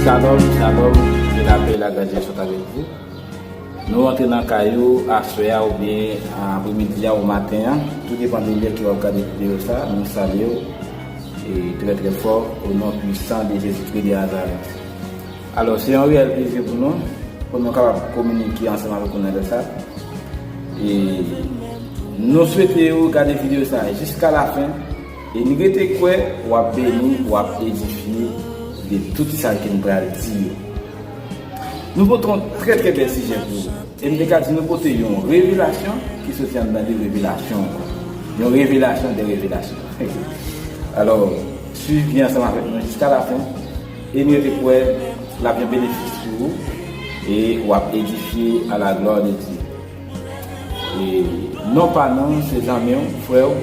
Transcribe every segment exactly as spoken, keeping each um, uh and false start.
Shalom, shalom, ke lapè e lagras de Dieu soit avec vous. Nou antre nan kay ou aswè a oubyen apremidi a ou maten an, tou depan de lè ke w ap gade videyo sa, nou salye w e trè trè fò o non pwisan de Jezikri de Nazarèt. Alò, se yon reyèl plezi pou nou, pou nou kapab kominike ansanm avèk ou nan lè sa. E nou swete ou gade videyo sa jiska lafen, e n rete kwè w ap beni, w ap edifye de tout sa ke n pral di yo. Nou pote yon trè trè bèl sijè pou ou. E m te ka di nou pote yon revelasyon ki soti anndan de revelasyon ankò. Yon revelasyon de revelasyon. Alò, swiv byen ansanm avèk nou jiska lafen. E nou rete kwè l ap yon benefis pou ou e w ap edifye à la gloire de Dieu. E non pa non, se zanmi w, frè w,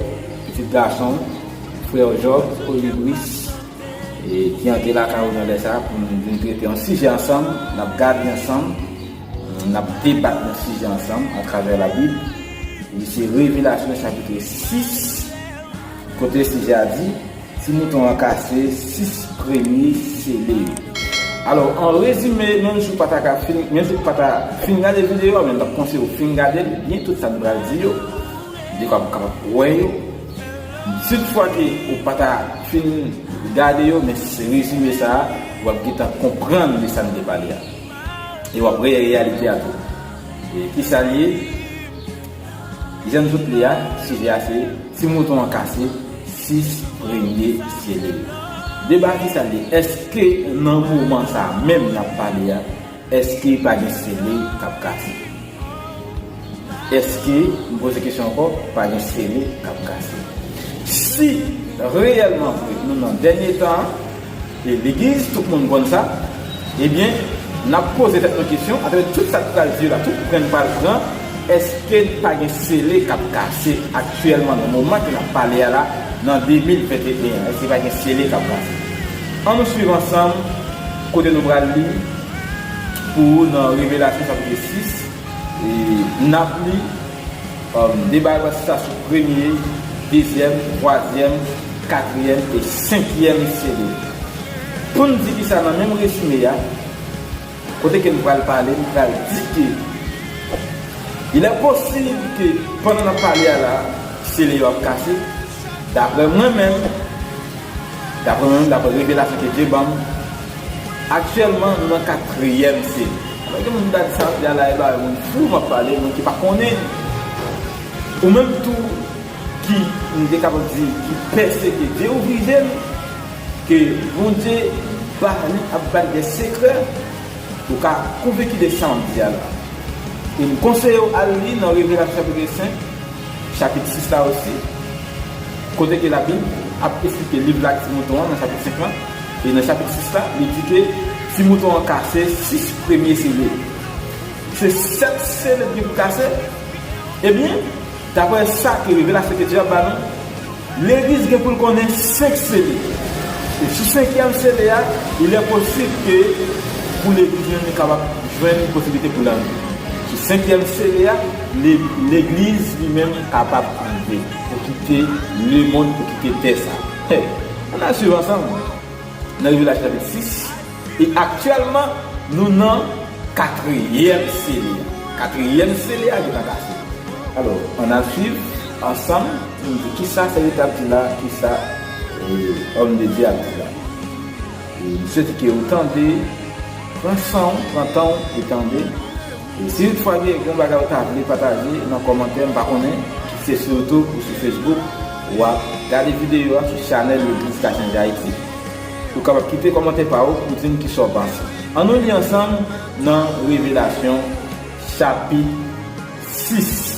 pitit gason w, frè w Job Olibris, e ki antre lakay ou nan lè sa a pou nou vin trete yon sijè ansanm, n ap gade ansanm, n ap debat yon sijè ansanm atravè Labib. E se Revelasyon chapit sis, kote sijè a di, Ti mouton an kase sis premye sele yo. Alò, an rezime, menm si w pa ta ka fin, menm si w pa ta fin gade videyo a, men n ap konseye w fin gade l, byen tout sa n pral di yo, de w ap kapab wè yo. Si toutfwa ke ou pa ta fin gade yo, men se rezime sa a, w ap gentan konprann de sa n te pale a. E w ap wè reyalite a tou. E kisa l ye? Jan n sot li a, sijè a se Ti mouton an kase sis premye sele yo. Deba ki sa l ye? Èske nan moman sa a menm n ap pale a, èske pa gen sele k ap kase? Èske, m poze kesyon ankò, pa gen sele k ap kase? Si reyèlman vre nou nan dènye tan an, e legliz, tout moun konn sa, ebyen, n ap poze tèt nou kesyon, atravè tout sa k pral di yo la, tout pwen n pral pran, èske pa gen sele k ap kase aktyèlman, nan moman ke n ap pale a la, nan de mil venteyen an? Èske pa gen sele k ap kase? Ann nou swiv ansanm kote nou pral li pou ou nan Revelasyon chapit sis, e n ap li, um, deba yo pral sa sou premye, dezyèm, twazyèm, katriyèm e senkyèm sele. Pou n di ki sa nan menm rezime a, kote ke n pral pale, n pral di ke il est possible ke pandan n ap pale a la, sele yo ap kase. Daprè mwen menm, daprè mwen menm, daprè revelasyon ke Dye ban m, aktyèlman, nou nan katriyèm sele. Alò, gen moun ki ta di sa, y a la, e ba moun fou, m ap pale, moun ki pa konnen. Ou menm tou, ki, m te kapab di, ki pèse ke Dye ouvri je l, ke Bondye ba li ap bay de sekrè, ou ka konvenki de sa m ap di a la. E m konseye w al li nan Revelasyon chapit senk, chapit sis la osi, kote ke Labib ap esplike liv la ak ti mouton an nan chapit senk lan, e nan chapit sis la, li di ke ti mouton an kase sis premye sele. Se sèt sele ki pou kase. Ebyen, daprè sa ke revelasyon ke Dye ap ba nou, legliz gen pou l konnen senk sele. E sou senkyèm sele a, il est possible ke pou legliz menm li kapab jwenn posiblite pou l anlve. Sou senkyèm sele a, le- legliz li menm kapab anlve pou kite lemonn, pou kite tè sa. Hey, ann al swiv ansanm nan Revelasyon chapit sis. E aktyèlman, nou nan katriyèm sele a. Katriyèm sele a gentan kase. Alò, ann al swiv ansanm pou n di kisa sèvitè ap di la, kisa, e, òm de Dye ap di la. E m swete ke ou tande, pran san w, pran tan w e tande. E si toutfwa gen yon bagay ou ta vle pataje nan kòmantè, m pa konnen, se sitou ou sou Facebook, w ap gade videyo a sou chanèl Legliz Ka Chanje Ayiti, ou kapab kite kòmantè pa ou pou di m kisa w panse. Ann nou li ansanm nan Revelasyon chapit sis.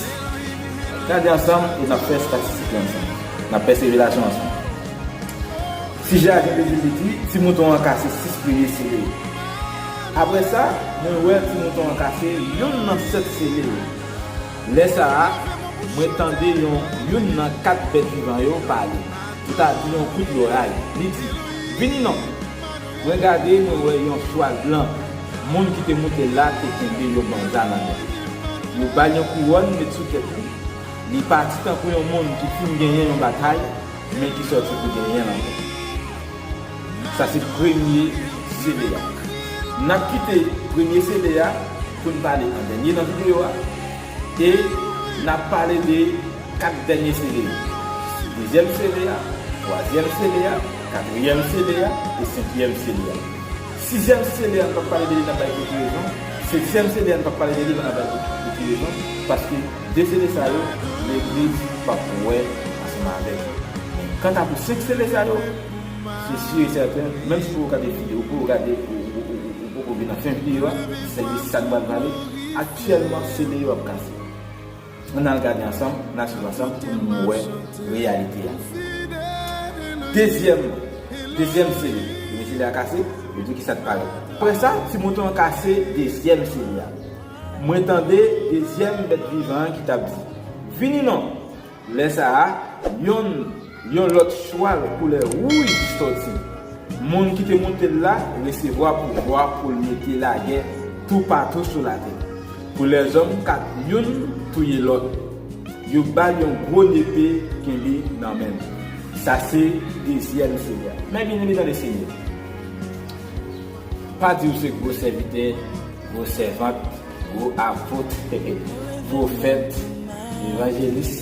Gade ansanm e n ap fè estatistik yo ansanm. N ap fè revelasyon ansanm. Sijè a, jan Bib li di, ti mouton an kase sis premye sele yo. Apre sa, mwen wè ti mouton an kase youn nan sèt sele yo. Lè sa a, mwen tande yon, youn nan kat bèt vivan yo pale, nou ta di yon kout loray. Li di, "Vini non." Mwen gade, mwen wè yon chwal blan. Moun ki te moute l la te kenbe yon banza nan men l. Yo ba l yon kouwòn met sou tèt li. Li pati tankou yon moun ki fin genyen yon batay, men ki sòti pou genyen l ankò. Sa se premye sele a. N ap kite premye sele a pou n pale an dènye nan videyo a. E n ap pale de kat dènye sele yo. Dezyèm sele a, twazyèm sele a, katriyèm sele a e senkyèm sele a. Sizyèm sele a, n p ap pale de li, n ap bay pou ki rezon. Setyèm sele a, n p ap pale de li, n ap bay pou, pou ki rezon. Paske de sele sa yo, legliz p ap wè ansanm avèk yo. Men kanta pou senk sele sa yo, se si e sèten, menm si w poko gade videyo, w poko gade, ou, ou, ou, ou poko vin nan fen videyo a, sèvis sa n pral pale, aktyèlman, sele yo ap kase. Ann al gade ansanm, n a swiv ansanm pou nou wè reyalite a. Dezyèm, dezyèm sele. Premye sele a kase, yo di ki sa k parèt. Apre sa, ti mouton an kase dezyèm sele a. Mwen tande dezyèm bèt vivan an ki t ap di, "Vini non!" Lè sa a, yon, yon lòt chwal koulè wouj sòti. Moun ki te monte l la resevwa pouvwa pou l mete lagè toupatou sou latè, pou lèzòm kat youn touye lòt. Yo ba l yon gwo nepe kenbe nan men l. Sa se dezyèm sele a. Men byeneme nan Lesenyè, pa di w se gwo sèvitè, gwo sèvant, gwo apot, pwofèt, evanjelis,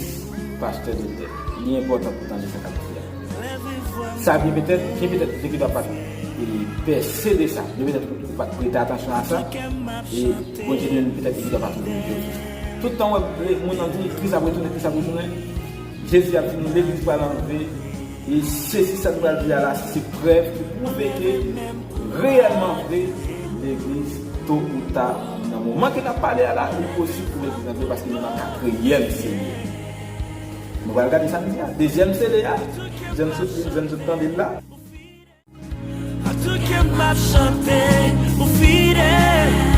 pastè, doktè. Li enpòtan pou tande sa k ap di a. Sa byen petèt, byen petèt, li te gentan pa t, e, pèse de sa. Byen petèt, ou pa t prete atansyon a sa. E Bondye li menm petèt li gentan pa t ouvri je w sou sa. Tout tan w ap, e, moun nan di, Kris ap retounen, Kris ap retounen. Jezi ap di nou, legliz pral anlve. E sesi sa nou pral di a la, se prèv ki pwouve ke reyèlman vre, legliz, to ou ta, nan moman ke n ap pale a la, li posib pou legliz antre paske nou nan katriyèm sele. Nou pral gade sa n di a. Dezyèm sele a, jan n sot, jan n sot tande l la. Atou ke m ap chante, ou fidèl.